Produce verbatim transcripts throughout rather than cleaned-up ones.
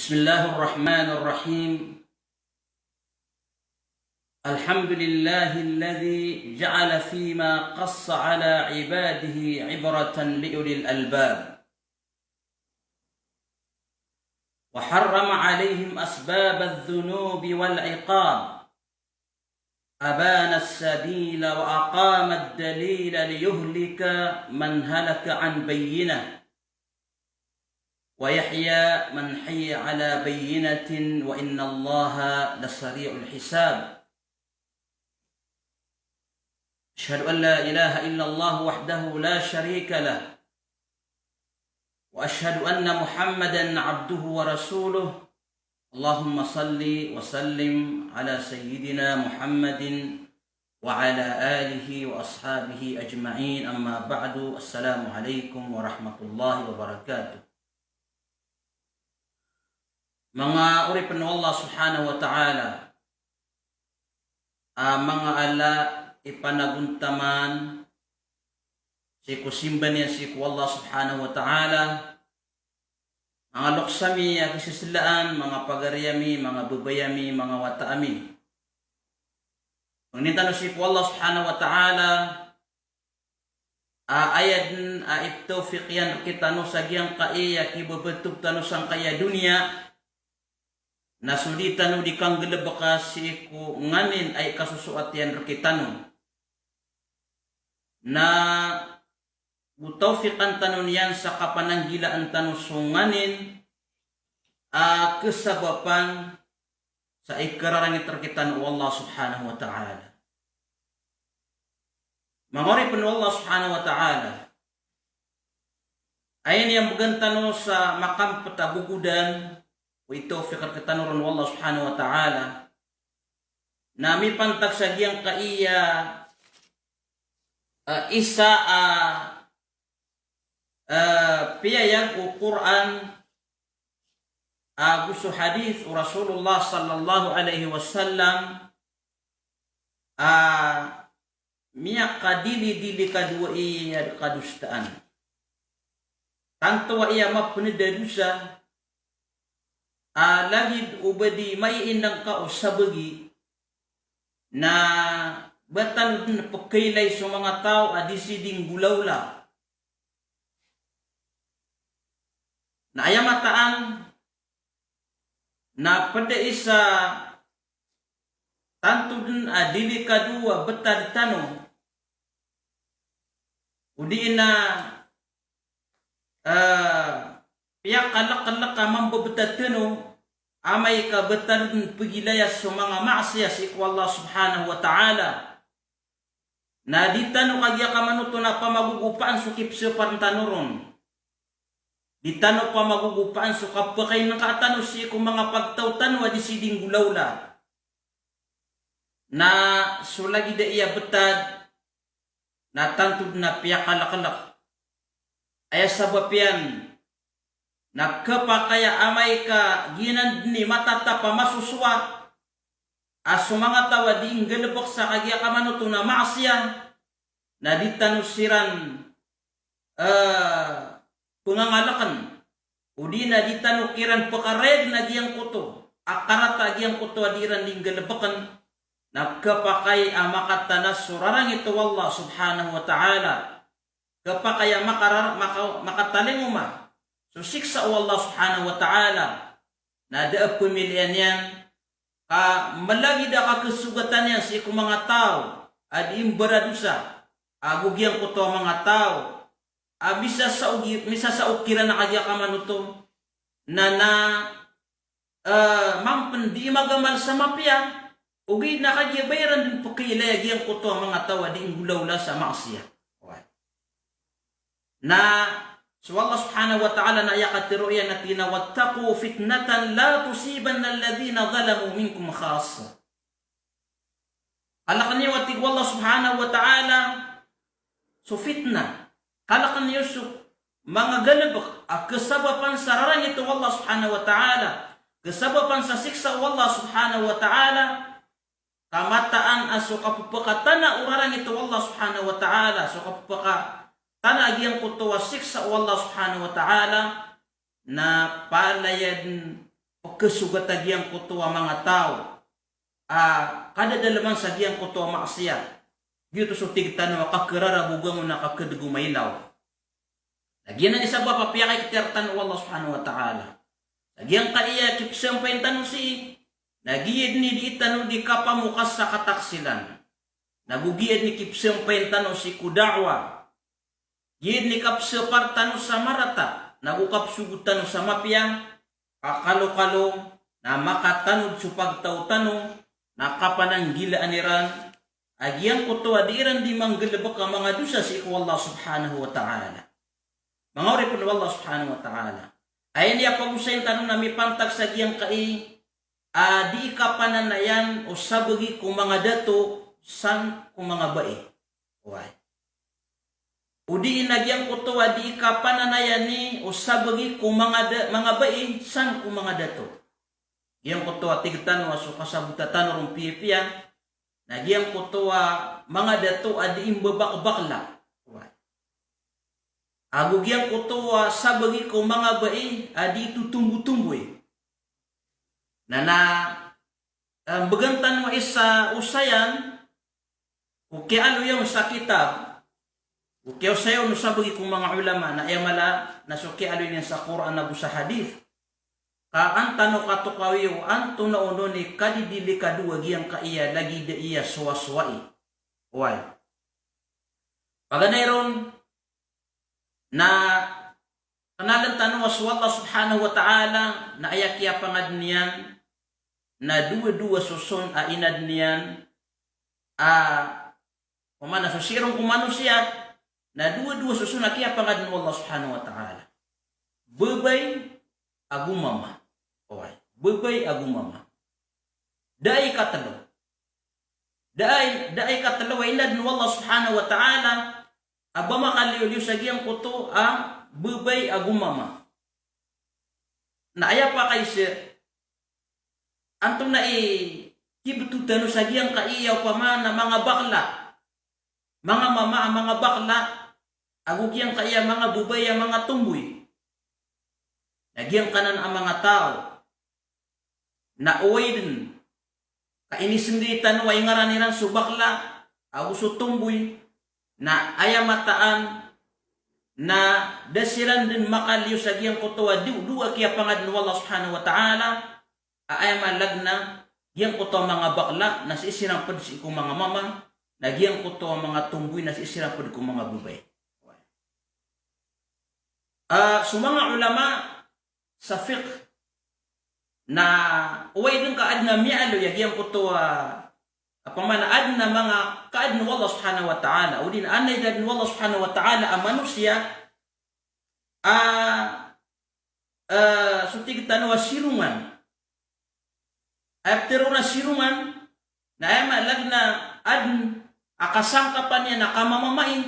بسم الله الرحمن الرحيم. الحمد لله الذي جعل فيما قص على عباده عبرة لأولي الألباب، وحرم عليهم أسباب الذنوب والعقاب، أبان السبيل وأقام الدليل ليهلك من هلك عن بينة، ويحيى من حي على بينة، وإن الله لسريع الحساب. أشهد أن لا إله إلا الله وحده لا شريك له، وأشهد أن محمدا عبده ورسوله. اللهم صل وسلم على سيدنا محمد وعلى آله وأصحابه أجمعين. أما بعد. السلام عليكم ورحمة الله وبركاته. Manga oripn o Allah Subhanahu wa Ta'ala, a manga ala i panagontaman sii ko simba niyan sii ko Allah Subhanahu wa Ta'ala, manga loks ami a kisislaan, manga pagari ami, manga babay ami, manga wata ami. Pangnin tano sii ko Allah Subhanahu wa Ta'ala a aya dn a iptawfiq iyan rkitano sa giyangkai a kibabatog tano sangkai a doniya, na so di tano di kanggalbka sii ko nganin a ikasosoat iyan rkitano. Na go tawfiqan tano niyan sa kapananggilaan tano so nganin a khasabapan sa ikararangit rkitano o Allah Subhanahu wa Ta'ala. Manga oripn o Allah Subhanahu wa Ta'ala, aya niyan bgan tano sa makampet a gogodan, o itawfiq rkitano ron o Allah Subhanahu wa Ta'ala, na mipantag sa giyangkai a, a, isa a, a, piyayag o Qur'an ago so hadith o Rasulullah sallallahu alaihi wasallam a miyakadilidili kadowai a kadosaan. Tanto a aya mapnd a dosa a lagid o ba di maiinang ka o sabagi, na ba tano dn pkailay so manga taw a di sii di nggolawla. Na aya mataan na pd a isa tanto dn a dilikado a btad tano, odi na, eh, piyakalklk a mambabtad tano, amay ka ba tano dn pgilaya so manga maasiyat sii ko Allah Subhanahu wa Ta'ala. Na di tano kagiya kamanoto na pamagogopaan so kipsapar tano ron. Di tano pamagogopaan so kapakainngka tano sii ko manga pagtaw tano a di sii di nggolawla. Na so lagid a iya btad na tanto dn a piyakalklk. Aya sabap iyan na khapakay a amay ka giyanan dn i matatap a masosowa a so manga taw a di nggalbk sa kagiya kamanoto na maasiyat, na di tano siran, eh, pngangalkn, odi na di tano kiran pkarayagn a giyangkoto a karata a giyangkoto a di iran di nggalbkn, na khapakay a makatanas so rarangit o Allah Subhanahu wa Ta'ala. Khapakay a makarar-, maka-, makatalingoma so siksa o Allah Subhanahu wa Ta'ala. Na da a pamiliyan iyan ka mlagid a kakasogatan iyan sii ko manga taw a di mbaradosa, ago giyangkoto a manga taw a misasaog i-, misasaog kiran a kagiya kamanoto na, na, eh, mampn di magamal sa mapiya, ogaid na kagiya ba iran dn pkailay a giyangkoto a manga taw a di nggolawla sa maasiyat. Na so Allah Subhanahu wa Ta'ala na aya katharo iyan na tig iyan a, "Wattaqu fitnatan la tusibanna alladhina zalamu minkum khassa." Kalkn iyo, a tig o Allah Subhanahu wa Ta'ala, so fitnah. Kalkn iyo so manga galbk a khasabapan sa rarangit o Allah Subhanahu wa Ta'ala, khasabapan sa siksa o Allah Subhanahu wa Ta'ala, ka mataan a so kapphakatana o rarangit o Allah Subhanahu wa Ta'ala, so kapphakatana a giyangkoto a siksa o Allah Subhanahu wa Ta'ala, na palaya dn pkhasogat a giyangkoto a manga taw a kadadalman sa giyangkoto a maksiyat. Giyoto so tig tano a kakerarabogang o na kakedeg o mailaw. Na giyanan i sabap a piyakaikhtiyar tano o Allah Subhanahu wa Ta'ala. Na giyangkaya kipsampayan tano sii, na giya dn i dii tano dii kapamokas sa kataksilan. Na go giya dn i kipsampayan tano sii ko da'wah. Giya dn i kapsapar tano sa marata, na go kapsogot tano sa mapiya, ka kalokalo, na makatanod so pagtaw tano, na kapananggilaan iran a giyangkoto a dii iran dii manggalbk a manga dosa sii ko Allah Subhanahu wa Ta'ala. Manga oripn o Allah Subhanahu wa Ta'ala. Aya niyan pagosayn tano na mipantag sa giyangkai a dii kapananayan o sabagi ko manga dato san ko manga bai. Oway. O di na giyangkoto a dii kapananayani o sabagi ko manga da-, manga bai san ko manga dato. Giyangkoto a tig tano a so kasabota tano ron piyapiya, na giyangkoto a manga dato a dii mbabakbakla. Oway. Ago giyangkoto a sabagi ko manga bai a dii totombotomboy. Na, na, eh, mbgan tano a isa osayan, o kiyaaloy iyan sa kitab, o kiyaosay on o sabagi ko manga ulama, na aya mala na so kiyaaloy niyan sa Qur'an ago sa hadith. Ka an tano katokawi o antonaa onon i kadidilikado a giyangkaya lagid aya sowasowai. Oway. Paganay ron, na kenaln tano a so Allah Subhanahu wa Ta'ala, na aya kiyapangadn iyan na dowa-dowa soson a inadn iyan a, opama na so sii ron ko manosiya, na dowa-dowa soson a kiyapangadn o Allah Subhanahu wa Ta'ala. Babay ago mama. Oway, babay ago mama. Da a ikatlo. Da a i-, da a ikatlo a inadn o Allah Subhanahu wa Ta'ala a ba makaliyoliyo sa giyangkoto a babay ago mama. Na aya pakaiza, antonaa i kibto tano sa giyangkaya opama na manga bakla, manga mama a manga bakla, ago giyangkaya manga babay a manga tomboy. Na giyangkanan a manga taw na oway dn ka inisnday tano a ingaran iran so bakla ago so tomboy, na aya mataan na da siran dn makaliyo sa giyangkoto a dowa-dowa a kiyapangadn o Allah Subhanahu wa Ta'ala, a aya maana na giyangkoto a manga bakla na sii siran pd sii ko manga mama, na giyangkoto a manga tomboy na sii siran pd ko manga babay. Ah, so manga ulama sa fiqh na oway dn ka adn a miyaaloy a giyangkoto a, opama na adn a manga kaadn o Allah Subhanahu wa Ta'ala, odi na adn a inadn o Allah Subhanahu wa Ta'ala a manosiya a, eh, so tig tano a sirongan. Aya ptharoon a sirongan, na aya maana na adn a kasangkapan iyan a kamamamai,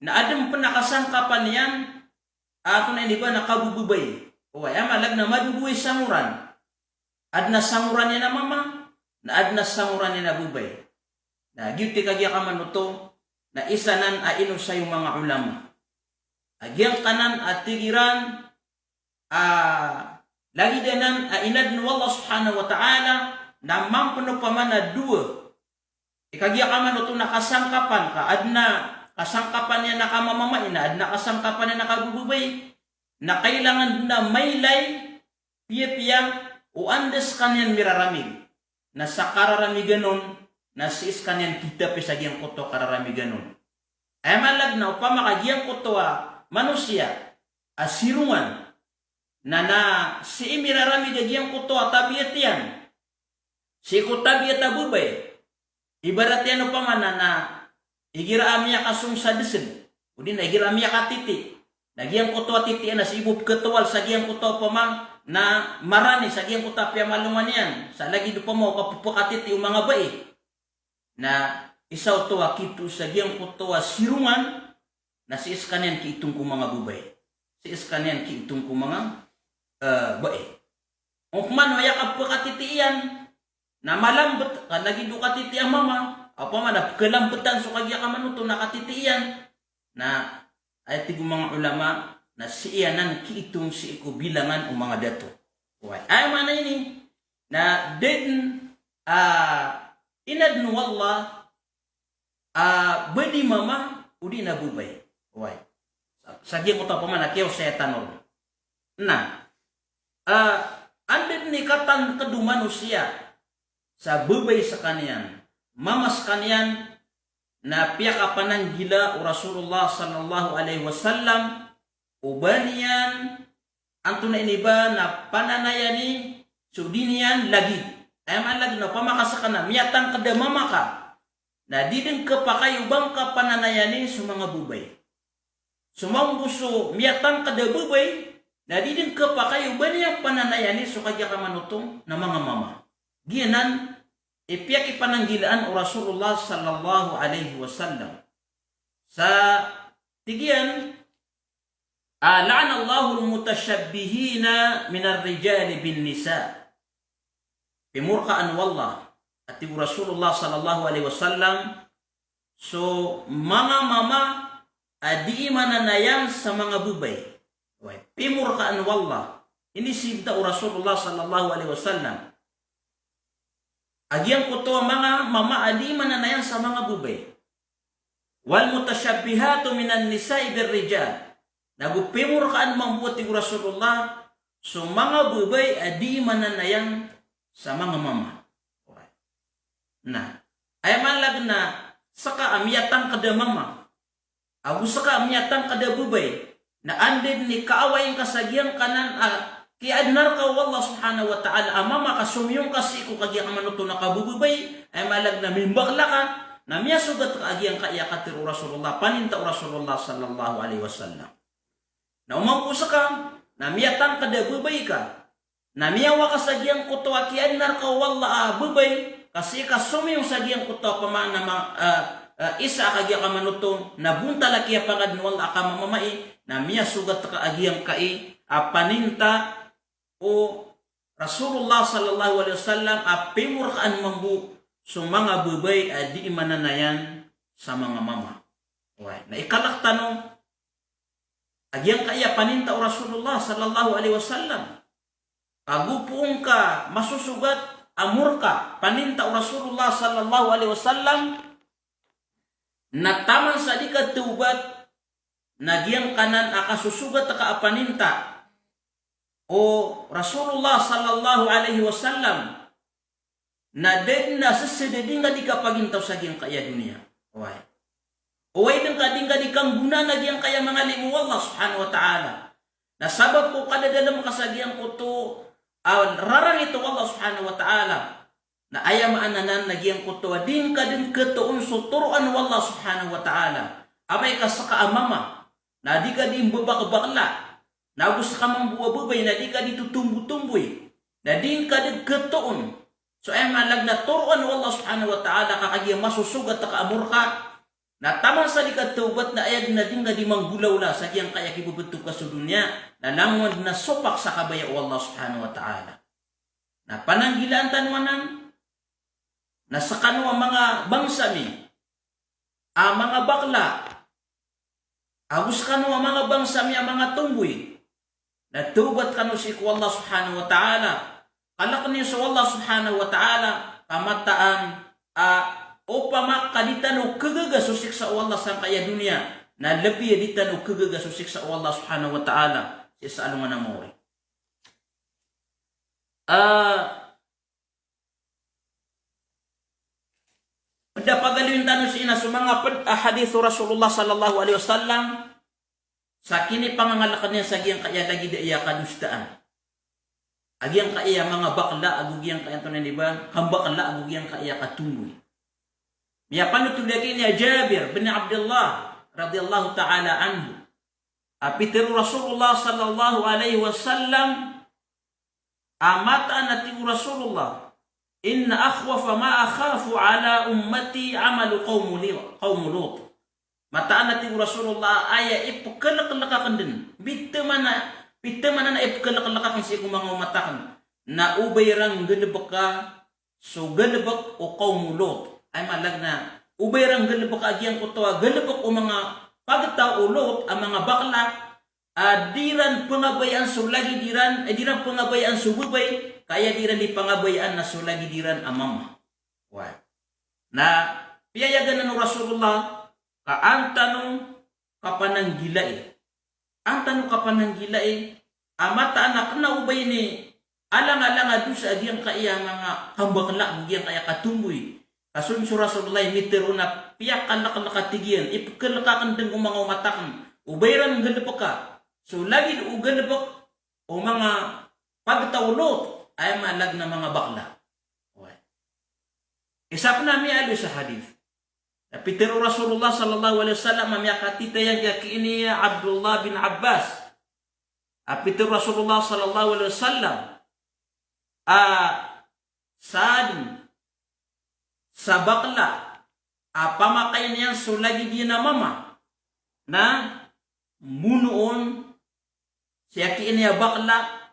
na adn pn a kasangkapan iyan a antonaa ini ba na kabababay. Oway, aya maana na madodowa i sangoran. Adn a sangoran iyan a mama, na adn a sangoran iyan a babay. Na giyoto i kagiya kamanoto, na isa nan a inosay o manga ulama. A giyangkanan a tig iran, a lagid anan a inadn o Allah Subhanahu wa Ta'ala, na mambo pn opama na dowa. I kagiya kamanoto na kasangkapan ka, adn a kasangkapan iyan a kamamamai, na adn a kasangkapan iyan a kabababay, na kailangan dn a mailay piyapiya o anda skaniyan miraramig. Na sa kararamigan on, na sii skaniyan kitapi sa giyangkoto a kararamigan on. Aya maana na opama ka giyangkoto a manosiya a sirongan, na, na sii miraramig a giyangkoto a tabiat iyan sii ko tabiat a babay. Ibarat iyan opama na, na igira a miyakasong sa dsn, odi na igira a miyakatiti, na giyangkoto a titi iyan na sii bo pkhatowal sa giyangkoto a opama na marani sa giyangkoto a piyamalongan iyan, sa lagid opama o kapphakatiti o manga bai. Na isa oto a kito sa giyangkoto a sirongan, na sii skaniyan kiitong ko manga babay. Sii skaniyan kiitong ko manga, eh, bai. Opama na aya kapphakatiti iyan na malambet, ka lagid o katiti a mama, opama na pkhalambetan so kagiya kamanoto na katiti iyan. Na aya tig o manga ulama, na sii anan kiitong sii ko bilangan o manga dato. Oway. Aya maana ini na da dn a inadn o Allah a ba di mama odi na babay. Oway. Sa, sa giyangkoto a pamana kiyaosaya tano ron. Na, a, anda dn i katangkd o manosiya sa babay skaniyan, mama skaniyan, na piyakapananggila o Rasulullah sallallahu alaihi wasallam o ba niyan antonaa ini ba na pananayani so di niyan lagid. Aya maana lagid na opama ka skaniyan miyatangkd a mama ka, na di dn khapakay o ba ngka pananayani so manga babay. So mambo so miyatangkd a babay, na di dn khapakay o ba niyan pananayani so kagiya kamanotong na manga mama. Giyanan i piyakipananggilaan o Rasulullah sallallahu alaihi wasallam. Sa tig iyan, a, "La'anallahu al-mutashabbihina minar rijali bin nisa." Pimorkaan o Allah, a tig o Rasulullah sallallahu alaihi wasallam, so manga mama a dii mananayang sa manga babay. Oway, pimorkaan o Allah. Inisibta o Rasulullah sallallahu alaihi wasallam a giyangkoto a manga mama a dii mananayang sa manga babay. "Wal mutashabbihatu minan nisa'i bir rijal." Nago pimorkaan mambo, tig o Rasulullah, so manga babay a dii mananayang sa manga mama. Na, aya maana lagid na ska a miyatangkd a mama ago ska a miyatangkd a babay, na anda dn i kaawai ngka sa giyangkanan a kiyaadna rka o Allah subhanahu wa ta'ala a mama ka, somiyong ka sii ko kagiya kamanoto na kabababay, aya maana lagid na mimbakla ka, na miyasogat ka a giyangkaya katharo o Rasulullah, paninta o Rasulullah sallallahu alaihi wasallam. Na o mambo ska na miyatangkd a babay ka, na miyawa ka sa giyangkoto a kiyaadna rka o Allah a babay, ka sii ka somiyong sa giyangkoto a pamana ma-, a, a, isa a kagiya kamanoto, na bontal a kiyapangadn o Allah a kamamamai, na miyasogat ka a giyangkai a paninta o Rasulullah sallallahu alaihi wasallam a pimorkaan mambo so manga babay a dii mananayan sa manga mama. Oway, na ikalk tano a giyangkaya paninta o Rasulullah sallallahu alaihi wasallam. Ago poon ka masosogat a morka, paninta o Rasulullah sallallahu alaihi wasallam, na taman sa di ka tawbat, na giyangkanan a kasosogat ka a paninta o Rasulullah sallallahu alaihi wasallam, na da dn a sesed a di ngka di kapagintaw sa giyangkaya doniya. Oway. Oway, dn ka di ngka di kanggonaan a giyangkaya manga limo o Allah subhanahu wa ta'ala. Na sabap ko kadadalm ka sa giyangkoto a rarangit o Allah subhanahu wa ta'ala. Na aya maana nan na giyangkoto a di ngka dn khatoon so toroan o Allah subhanahu wa ta'ala. Amay ka ska a mama, na di ka di mbabakbakla. Na ago ska mambo a babay na di ka di totombotomboy. Na di ngka dn khatoon so, aya maana lagid na, toroan o Allah subhanahu wa ta'ala ka kagiya masosogat ka a morka. Na taman sa di ka tawbat na aya dn a di ngka di manggolawla sa giyangkaya kibebetog ka so doniya, na langon dn a sopak sa kabaya o Allah subhanahu wa ta'ala. Na pananggilaan tano anan, na skano a manga bangsa mi a manga bakla, ago skano a manga bangsa mi a manga tomboy, na tawbat kano sii ko Allah subhanahu wa ta'ala. Kalkn iyo so Allah subhanahu wa ta'ala, ka mataan a opama ka di tano khagaga so siksa o Allah sangkaya doniya, na lbi a di tano khagaga so siksa o Allah subhanahu wa ta'ala sii sa alongan a maori. Ah, Pd a pagaloyin tano sii na so manga pd a hadith o Rasulullah sallallahu alaihi wasallam, sa kinipangangalkn iyan sa giyangkaya lagid a aya kadosaan a giyangkaya manga bakla ago giyangkaya antonaa ini ba, kambakla ago giyangkaya katomboy. Miyapanotol a giya ini a Jabir bin Abdullah radhiyallahu ta'ala anhu. A pitharo o Rasulullah sallallahu alaihi wasallam, a mataan a tig o Rasulullah, "Inna akhwafa ma akhafu ala ummati amalu qawmu li-, qawmu Lut." Mataan a tig o Rasulullah, aya ipkhlklk akn dn, bitaman a, bitaman a ipkhlklk akn sii ko manga omat akn, na o ba iran nggalbka so galbk o qawmu Lut. Aya maana lagid na o ba iran nggalbka a giyangkoto a galbk o manga pagtaw o Lut a manga bakla, a di iran pngabayaan so lagid iran, eh, di iran pngabayaan so babay, ka aya di iran di pangabayaan na so lagid iran a mama. Wa. Na piyayagan o Rasulullah ka an tano kapananggilai. An tano kapananggilai a mataan a kna o ba ini alang-alang a dosa a giyangkaya manga kambakla, giyangkaya katomboy. Ka so, so Rasulullah i mitharo na piyakalklk a tig iyan, ipklk akn dn ko manga omat akn o ba iran nggalbka so lagid o galbk o manga pagtaw o Lot, aya maana na manga bakla. Oway. Isa pn a miyaaloy sa hadith. Na pitharo o Rasulullah sallallahu alaihi wasallam a miyakatitayang iyan ki ini Abdullah bin Abbas. A pitharo o Rasulullah sallallahu alaihi wasallam a sadn sa bakla a pamakain iyan so lagid iyan a mama na monoon sii ki ini a bakla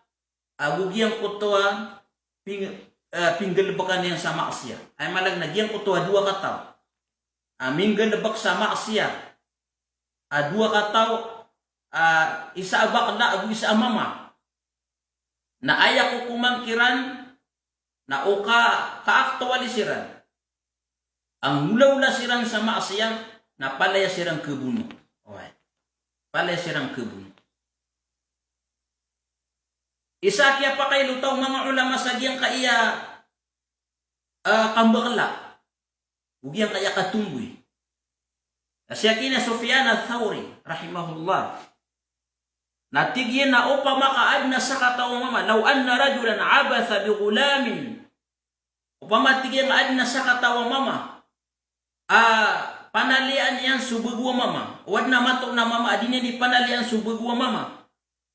ago giyangkoto a ping-, eh, pinggalbkan iyan sa maksiyat. Aya maana na giyangkoto a dowa kataw a minggalbk sa maksiyat a dowa kataw, a isa a bakla ago isa a mama. Na aya kokoman kiran na o ka, kaaktuwali siran a ngolaola siran sa maksiyat na palaya siran khabono. Oway. Palaya siran khabono. Isa a kiyapakailotan o manga ulama sa giyangkaya, eh, kambakla. O giyangkaya katomboy. Na sii ki ini Sufyan Ath-Thawri, rahimahullah. Na tig iyan a opama ka adn a sakataw a mama, law anna rajulan abatha bi ghulamin. Opama tig iyan a adn a sakataw a mama a panaliyaan iyan so bago a mama. O adn a matoon a mama a di niyan di panaliyaan so bago a mama.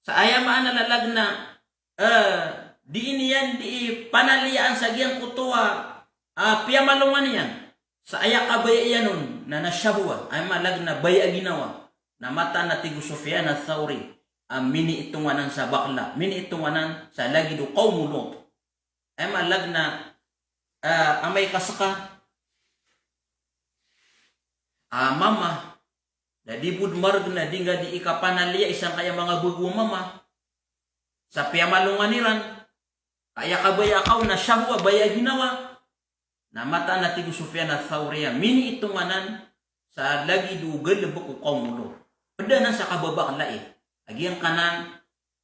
Sa aya maana na lagid na, eh, di niyan di panaliyaan sa giyangkoto a, ah, piyamalongan iyan. Sa aya kabaya iyan on na, na shahwa, aya maana lagid na baya a ginawa. Na mataan a tig o Sufyan Ath-Thawri a miniitongan anan sa bakla, miniitongan anan sa lagid o qawm o Lut. Aya maana lagid na, ah, amay ka ska a mama, na di bo dn margn a di ngka di ikapanaliya i sangkaya manga bago a mama sa piyamalongan iran. Ka aya kabaya ka on na shahwa, baya a ginawa. Na mataan a tig o Sufyan Ath-Thawri a miniitongan anan sa lagid o galbk o qawm o Lut. Pd anan sa kababakla i. A giyangkanan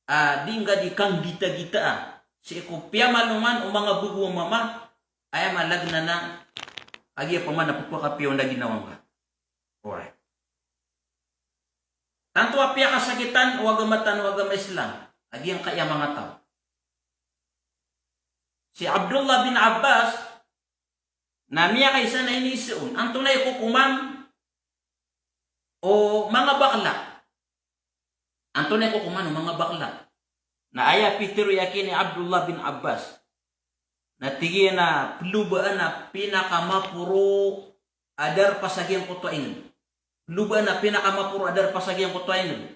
a di ngka di kanggitagita a sii ko piyamalongan o manga bago a mama, aya maana lagid na a giya pman a pphakapiya on a ginawa ngka. Oway. Tanto a piyakasakitan o agama tano a agama Islam a giyangkaya manga taw. Si Abdullah bin Abbas na miyakaisa na iniiza on, antonaa i kokoman o manga bakla. Antonaa i kokoman o manga bakla. Na aya pitharo iyan ki ini Abdullah bin Abbas, na tig iyan a plobaan a pinakamaporo a darpa sa giyangkoto a ingd. Plobaan a pinakamaporo a darpa sa giyangkoto a ingd.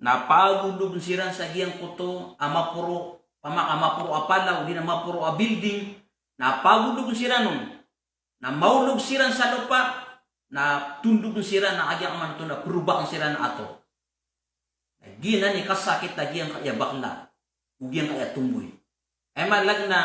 Na pagologn siran sa giyangkoto a maporo, pama-, a maporo a palaw, odi na maporo a building. Na pagologn siran on. Na maolog siran sa lopa, na tondogn siran a giyangkoto na probaan siran a ator. Na giyanan i kasakit a giyangkaya bakla o giyangkaya tomboy. Aya maana lagid na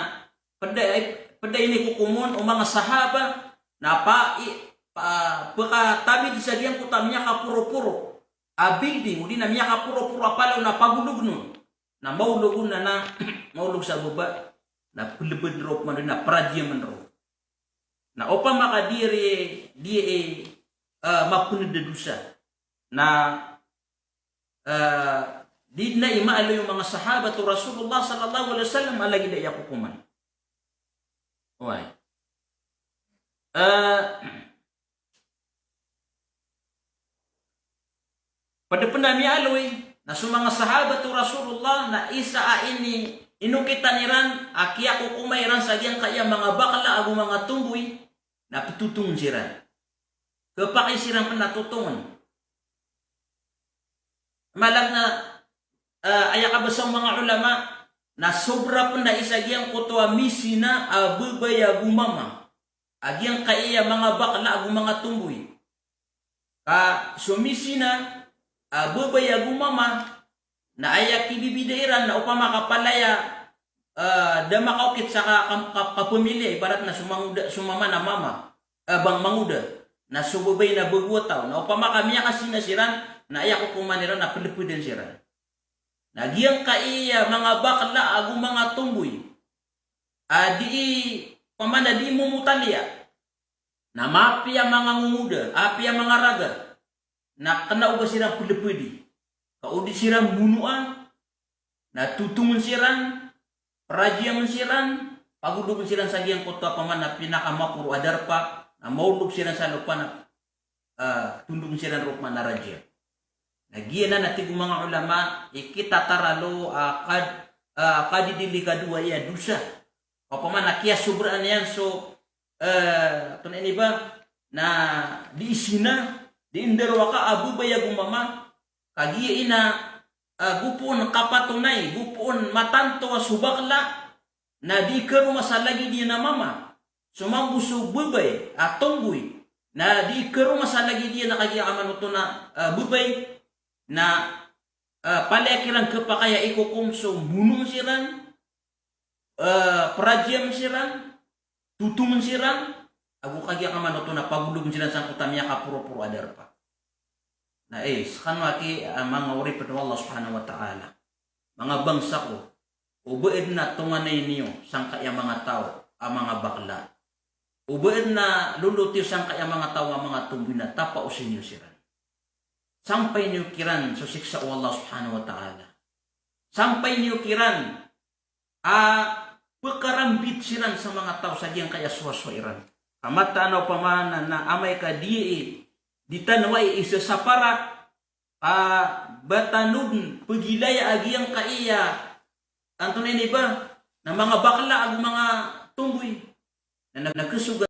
pd a, pd a inikokom on o manga sahaba na pa, i, pa, pkatawid sa giyangkoto a miyakaporoporo a building, odi na miyakaporoporo a palaw na pagologn on. Na maolog on na, na maolog sa baba, na plbdn roo pman, na pradiyaman roo. Na opama ka di ri, di, eh, ah, mapnd a dosa. Na, ah, di dn a imaaloy o manga sahabat o Rasulullah sallallahu alaihi wasallam a lagid aya kokoman. Oway. Ah, Pd pn a miyaaloy na so manga sahabat o Rasulullah na isa a ini, inokitan iran a kiyakokomay iran sa giyangkaya manga bakla ago manga tomboy na ptotongn siran. Khapakay siran pn a totongn. Maana na, eh, aya kabasa o manga ulama na sobra pn a isa giyangkoto a mizina a babay ago mama a giyangkaya manga bakla ago manga tomboy. Ka so mizina a babay ago mama, na aya kibibida iran na opama ka palaya, ah, da makaokit sa ka, ka, ka, kapamilya, ibarat na so mangoda, so mama na mama, ah, bang mangoda, na so babay na bago a taw, na opama ka miyakazina siran, na aya kokoman iran na pelepedan siran. Na giyangkaya manga bakla ago manga tomboy a dii, opama na dii momotaliya, na mapiya manga ngongoda, apiya manga raga, na kena o ba siran pelepedi. Ka o di siran bonoa, na totongen siran, prajiamen siran, pagodogen siran sa giyangkoto a opama na pinakamaporo a darpa, na maolog siran sa lopa na, ah, tondogen siran roo opama na rajia. Na giyanan a tig o manga ulama i kitataralo a kad-, ah, kadidilikado aya dosa. Opama na kiyasobraan iyan so, eh, antonaa ini ba, na dii zina, dii ndarowaka a babay ago mama, kagiya ina, ah, gopoon kapatonay, gopoon matanto a so bakla, na dii karoma sa lagid iyan a mama. So mambo so babay a tomboy, na dii karoma sa lagid iyan a kagiya kamanoto na, ah, babay, na, ah, palaya kiran kepakay a ikokom so bonoen siran, eh, prajiamen siran, totongen siran, ago kagiya kamanoto na pagodogen siran sangkoto a miyakaporoporo a darpa. Na, eh, sekano aki, ah, manga oripen o Allah Subhanahu wa Ta'ala. Manga bangsa ko, o ba aden a tonganay niyo sangkaya manga taw a manga bakla. O ba aden a lolot iyo sangkaya manga taw a manga tomboy na tapaosi niyo siran. Sampay niyo kiran so siksa o Allah Subhanahu wa Ta'ala. Sampay niyo kiran a pekarambit siran sa manga taw sa giyangkaya sowasowa iran. Ka mataan a opama na, na amay ka dii, di tano aya isasapara, a ba tano den pegilaya a giyangkaya, antonaa ini ba, na manga bakla ago manga tomboy. Na, na, na kesoga